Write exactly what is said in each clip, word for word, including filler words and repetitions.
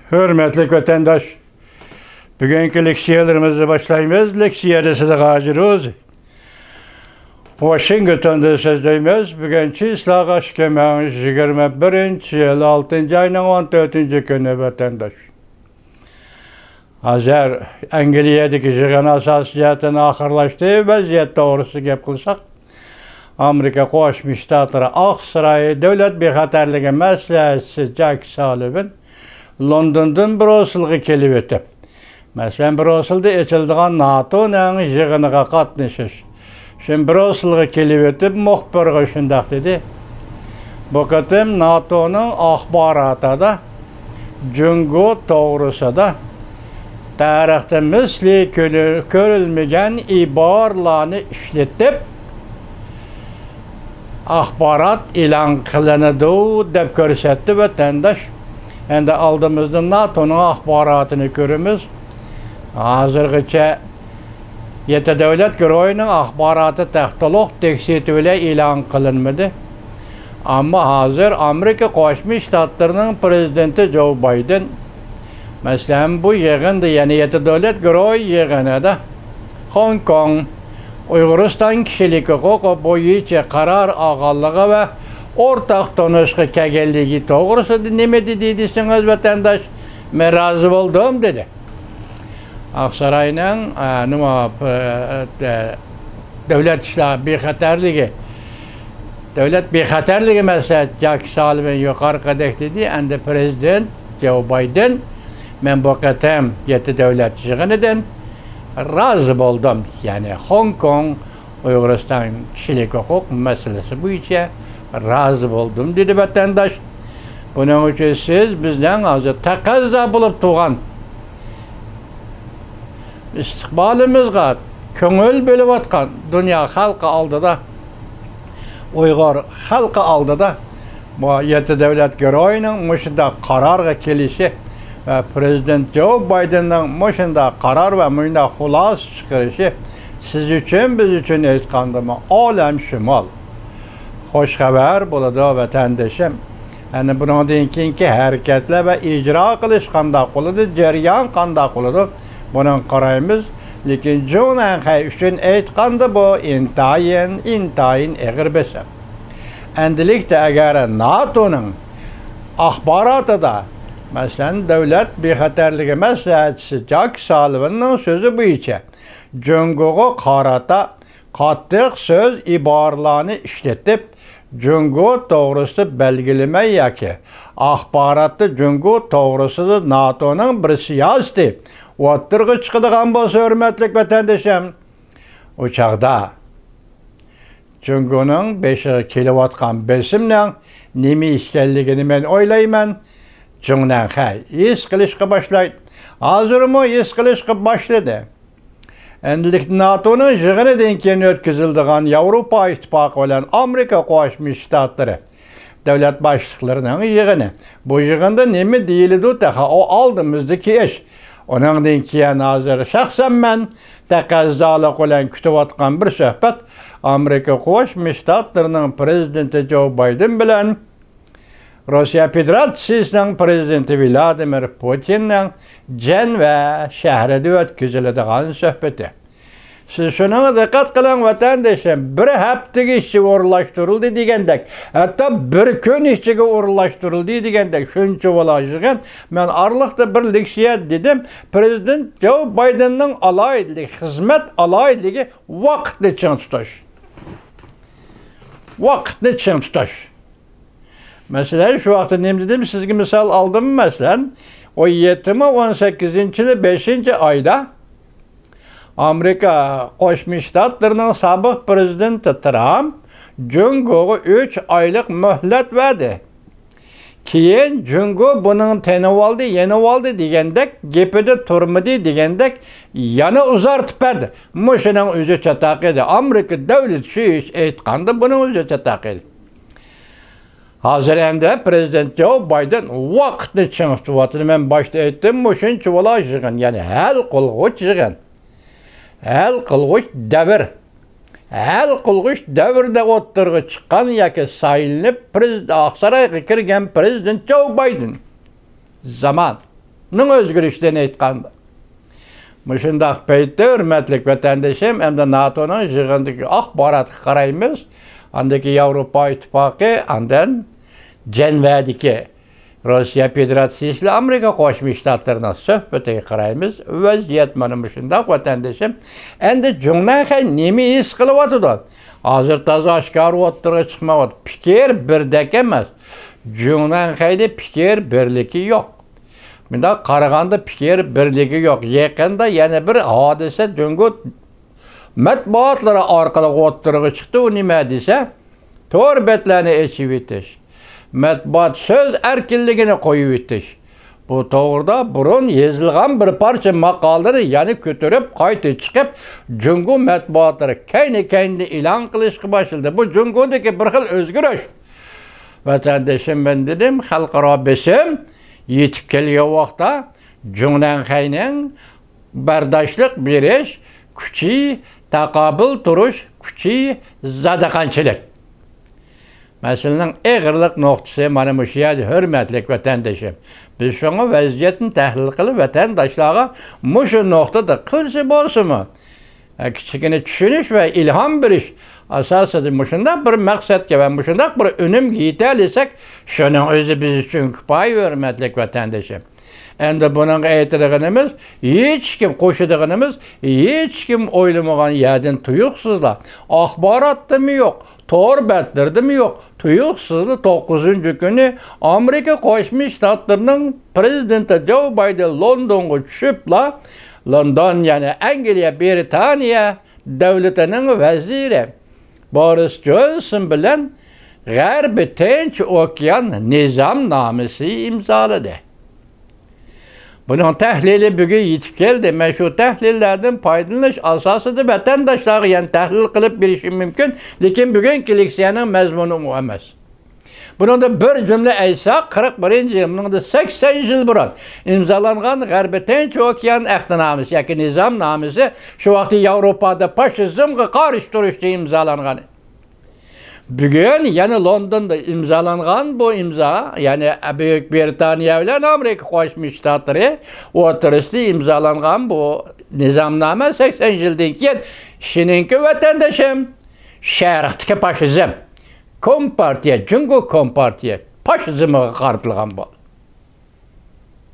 ھۆرمەتلىك ۋەتەنداش، بۈگۈنكى لېكسىيەلىرىمىزنى باشلايمىز. لېكسىيەدە سىزگە ھازىر ئۆزى ۋاشىنگتوندىن سۆزلەيمىز. بۈگۈن چىسلاغا ئىككى مىڭ يىگىرمە بىرىنچى يىل ئالتىنچى ئاينىڭ ئون تۆتىنچى كۈنى، ۋەتەنداش. ھازىر ئەنگلىيەدىكى يىغىن ئاساسىي جەھەتتىن ئاخىرلاشتى. ۋەزىيەت توغرىسىدا گەپ قىلساق، ئامېرىكا قوشما شتاتلىرى ئاقساراي دۆلەت بىخەتەرلىكى مەسلىھەتچىسى جاك سالىۋان لوندوندىن بروسسېلغا كېلىۋېتىپ، مەسىلەن، بروسسېلدا ئېچىلىدىغان ناتونىڭ يىغىنىغا قاتنىشىش ئۈچۈن بروسسېلغا كېلىۋېتىپ، مۇخبىرغا شۇنداق دېدى: «بۇ قېتىم ناتونىڭ ئاخباراتىدا جۇڭگو توغرىسىدا تارىختا مىسلى كۆرۈ-، كۆرۈلمىگەن ئىبارىلەرنى ئىشلىتىپ، ئاخبارات ئېلان قىلىنىدۇ» دەپ كۆرسەتتى ۋەتەنداش. ئەمدى ئالدىمىزدا ناتونىڭ ئاخباراتىنى كۆرىمىز. ھازىرغىچە يەتتە دۆلەت گۇرۇھىنىڭ ئاخباراتى تېخى تولۇق تەپسىلىيىتى بىلەن ئېلان قىلىنمىدى. ئەمما ھازىر ئامېرىكا قوشما شتاتلىرىنىڭ پرېزىدېنتى جو بايدېن، مەسىلەن، بۇ يىغىندا، يەنى يەتتە دۆلەت گۇرۇھى يىغىنىدا خوڭكوڭ، ئۇيغۇرىستان كىشىلىك ھوقۇقى بويىچە قارار ئالغانلىقى ۋە ئورتاق تونۇشقا كەلگەنلىكى توغرىسىدا نېمە دېدى دېسىڭىز، ۋەتەنداش، «مەن رازى بولدۇم» دېدى. ئاقساراينىڭ، ئە، نېمە، ئە، دۆلەت ئىشلار بىخەتەرلىكى، دۆلەت بىخەتەرلىكى مەسلىھەتچىسى جاك سالىۋان يۇقىرىقىدەك دېدى. ئەمدى پرېزىدېنت جو بايدېن، «مەن بۇ قېتىم يەتتە دۆلەت يىغىنىدىن رازى بولدۇم. يەنى خوڭكوڭ، ئۇيغۇرىستان كىشىلىك ھوقۇق مەسىلىسى بويىچە رازى بولدۇم» دېدى، ۋەتەنداش. بۇنىڭ ئۈچۈن سىز بىزنىڭ ھازىر تەقەززا بولۇپ تۇرغان ئىستىقبالىمىزغا كۆڭۈل بۆلۈۋاتقان دۇنيا خەلقى ئالدىدا، ئۇيغۇر خەلقى ئالدىدا بۇ يەتتە دۆلەت گۇرۇھىنىڭ مۇشۇنداق قارارغا كېلىشى ۋە پرېزىدېنت جو بايدېننىڭ مۇشۇنداق قارار ۋە مۇشۇنداق خۇلاسە چىقىرىشى سىز ئۈچۈن، بىز ئۈچۈن ئېيتقاندىمۇ ئالەمشۇمۇل خۇش خەۋەر بولىدۇ، ۋەتەندىشىم. ئەنە بۇنىڭدىن كېيىنكى ھەرىكەتلەر ۋە ئىجرا قىلىش قانداق بولىدۇ، جەريان قانداق بولىدۇ، بۇنىڭغا قارايمىز. لېكىن جۇڭ نەنخەي ئۈچۈن ئېيتقاندا، بۇ ئىنتايىن، ئىنتايىن ئېغىر بېسىم. ئەمدىلىكتە ئەگەر ناتونىڭ ئاخباراتىدا، مەسىلەن، دۆلەت بىخەتەرلىكى مەسلىھەتچىسى جاك سالىۋاننىڭ سۆزى بويىچە، جۇڭگوغا قارىتا قاتتىق سۆز، ئىبارىلەرنى ئىشلىتىپ، جۇڭگو توغرىسىدا بەلگىلىمە ياكى ئاخباراتتا جۇڭگو توغرىسىدا ناتونىڭ بىر سىياسىتى ئوتتۇرىغا چىقىدىغان بولسا، ھۆرمەتلىك ۋەتەندىشىم، ئۇ چاغدا جۇڭگونىڭ بېشىغا كېلىۋاتقان بېسىمنىڭ نېمە ئىكەنلىكىنى مەن ئويلايمەن، جۇڭ نەنخەي ھېس قىلىشقا باشلايدۇ. ھازىرمۇ ھېس قىلىشقا باشلىدى. ئەمدىلىكتە ناتونىڭ يىغىنىدىن كېيىن ئۆتكۈزۈلىدىغان ياۋروپا ئىتتىپاقى بىلەن ئامېرىكا قوشما شتاتلىرى دۆلەت باشلىقلىرىنىڭ يىغىنى. بۇ يىغىندا نېمە دېيىلىدۇ تېخى؟ ئۇ ئالدىمىزدىكى ئىش. ئۇنىڭدىن كېيىن ھازىر شەخسەن مەن تەقەززالىق بىلەن كۈتۈۋاتقان بىر سۆھبەت ئامېرىكا قوشما شتاتلىرىنىڭ پرېزىدېنتى جو بايدېن بىلەن روسىيە فېدېراتسىيىسىنىڭ پرېزىدېنتى ۋلادىمىر پۇتىننىڭ جەنۋە شەھىرىدە ئۆتكۈزۈلىدىغان سۆھبىتى. سىز شۇنىڭغا دىققەت قىلىڭ، ۋەتەندىشىم، بىر ھەپتىگە ئىچىگە ئورۇنلاشتۇرۇلدى دېگەندەك، ھەتتا بىر كۈن ئىچىگە ئورۇنلاشتۇرۇلدى دېگەندەك، شۇنچە بالا يىغىن. مەن ئارىلىقتا بىر لېكسىيە دېدىم، پرېزىدېنت جو بايدېننىڭ ئالاھىدىلىكى، خىزمەت ئالاھىدىلىكى ۋاقىتنى چىڭ تۇتۇش. ۋاقىتنى چىڭ تۇتۇش. مەسىلەن، شۇ ۋاقىتتا نېمە دېدىم؟ سىزگە مىسال ئالدىم، مەسىلەن، ئون يەتتىمۇ، ئون سەككىزىنچى يىلى بەشىنچى ئايدا ئامېرىكا قوشما شتاتلىرىنىڭ سابىق پرېزىدېنتى ترامپ جۇڭگوغا ئۈچ ئايلىق مۆھلەت بەردى. كېيىن جۇڭگو بۇنىڭ تېنىۋالدى، يېنىۋالدى دېگەندەك، گېپىدە تۇرمىدى دېگەندەك، يەنە ئۇزارتىپ بەردى. مۇشۇنىڭ ئۆزى چاتاق ئىدى. ئامېرىكا دۆلىتى شۇ ئىش ئېيتقاندا، بۇنىڭ ئۆزى چاتاق ئىدى. ھازىر ئەمدى پرېزىدېنت جو بايدېن ۋاقىتنى چىڭ تۇتۇۋاتىدۇ. مەن باشتا ئېيتتىم، مۇشۇنچە بالا يىغىن، يەنى ھەل قىلغۇچ يىغىن. ھەل قىلغۇچ دەۋر. ھەل قىلغۇچ دەۋردە ئوتتۇرىغا چىققان ياكى سايلىنىپ، پرېزىد-، ئاقسارايغا كىرگەن پرېزىدېنت جو بايدېن زامان. نىڭ ئۆزگىرىشىدىن ئېيتقاندا. مۇشۇنداق پەيتتە، ھۆرمەتلىك ۋەتەندىشىم، ئەمدى ناتونىڭ يىغىنىدىكى ئاخباراتقا قارايمىز. ئاندىكى ياۋروپا ئىتتىپاقى، ئاندىن جەنۋەدىكى روسىيە فېدېراتسىيىسى بىلەن ئامېرىكا قوشما شتاتلىرىنىڭ سۆھبىتىگە قارايمىز. ۋەزىيەت مانا مۇشۇنداق، ۋەتەندىشىم. ئەمدى جۇڭنەنخەي نېمە ھېس قىلىۋاتىدۇ؟ ھازىر تازا ئاشكارا ئوتتۇرىغا چىقمايۋاتىدۇ. پىكىر بىردەك ئەمەس. جۇڭنەنخەيدە پىكىر بىرلىكى يوق. مۇنداق قارىغاندا پىكىر بىرلىكى يوق. يېقىندا يەنە بىر ھادىسە جۇڭگو مەتبۇئاتلىرى ئارقىلىق ئوتتۇرىغا چىقتى. ئۇ نېمە دېسە، تور بەتلەرنى ئېچىۋېتىش، مەتبۇئات سۆز ئەركىنلىكىنى قويۇۋېتىش. بۇ توغرىدا بۇرۇن يېزىلغان بىر پارچە ماقالىلىرى يەنە كۆتۈرۈپ، قايتا چىقىپ، جۇڭگو مەتبۇئاتلىرى كەينى-كەينىدىن ئېلان قىلىشقا باشلىدى. بۇ جۇڭگودىكى بىر خىل ئۆزگىرىش. ۋەتەندىشىم، مەن دېدىم، خەلقئارا بېسىم يېتىپ كەلگەن ۋاقىتتا جۇڭنەنخەينىڭ بەرداشلىق بېرىش كۈچى، تاقابىل تۇرۇش كۈچى زادى قانچىلىك؟ مەسىلىنىڭ ئېغىرلىق نۇقتىسى مانا مۇشۇ يەردە، ھۆرمەتلىك ۋەتەندىشىم. بىز شۇڭا ۋەزىيەتنى تەھلىل قىلىپ، ۋەتەنداشلارغا مۇشۇ نۇقتىدا قىلچە بولسىمۇ، ئە، كىچىككىنە چۈشىنىش ۋە ئىلھام بېرىش ئاساسىدا مۇشۇنداق بىر مەقسەتكە ۋە مۇشۇنداق بىر ئۈنۈمگە يېتەلىسەك، شۇنىڭ ئۆزى بىز ئۈچۈن كۇپايە، ھۆرمەتلىك ۋەتەندىشىم. ئەمدى بۇنىڭغا ئېيتىدىغىنىمىز، ھېچكىم، قوشىدىغىنىمىز، ھېچكىم ئويلىمىغان يەردىن تۇيۇقسىزلا، ئاخباراتتىمۇ يوق، تور بەتلىرىدىمۇ يوق، تۇيۇقسىزلا توققۇزىنچى كۈنى ئامېرىكا قوشما شتاتلىرىنىڭ پرېزىدېنتى جو بايدېن لوندونغا چۈشۈپلا، لوندون، يەنى ئەنگلىيە، بىرىتانىيە دۆلىتىنىڭ ۋەزىرى بورىس جونسون بىلەن غەربىي تىنچ ئوكيان نىزامنامىسى ئىمزالىدى. بۇنىڭ تەھلىلى بۈگۈن يېتىپ كەلدى. مەن شۇ تەھلىللەردىن پايدىلىنىش ئاساسىدا ۋەتەنداشلارغا يەنە تەھلىل قىلىپ بېرىشىم مۇمكىن، لېكىن بۈگۈنكى لېكسىيەنىڭ مەزمۇنى ئۇ ئەمەس. بۇنىڭدا بىر جۈملە ئېيتساق، قىرىق بىرىنچى يىل، بۇنىڭدا سەكسەن يىل بۇرۇن ئىمزالانغان غەربىي تىنچ ئوكيان ئەھدىنامىسى ياكى نىزامنامىسى شۇ ۋاقىتتا ياۋروپادا فاشىزمغا قارشى تۇرۇش ئۈچۈن ئىمزالانغان. بۈگۈن يەنە لوندوندا ئىمزالانغان بۇ ئىمزا، يەنى بۈيۈك بىرىتانىيە بىلەن ئامېرىكا قوشما شتاتلىرى ئوتتۇرىسىدا ئىمزالانغان بۇ نىزامنامە سەكسەن يىلدىن كېيىن، ئىشىنىڭكى ۋەتەندىشىم، شەرقتىكى فاشىزم، كومپارتىيە، جۇڭگو كومپارتىيە فاشىزمىغا قارىتىلغان بولدى.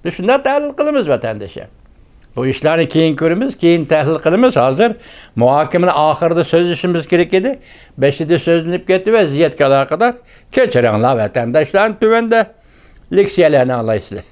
بىز شۇنداق تەھلىل قىلىمىز، ۋەتەندىشىم. بۇ ئىشلارنى كېيىن كۆرىمىز، كېيىن تەھلىل قىلىمىز. ھازىر مۇھاكىمىنىڭ ئاخىرىدا سۆزلىشىمىز كېرەك ئىدى. بېشىدا سۆزلىنىپ كەتتى، ۋەزىيەتكە ئالاقىدار. كەچۈرۈڭلار، ۋەتەنداشلارنى، تۆۋەندە لېكسىيەلەرنى ئاڭلايسىلەر.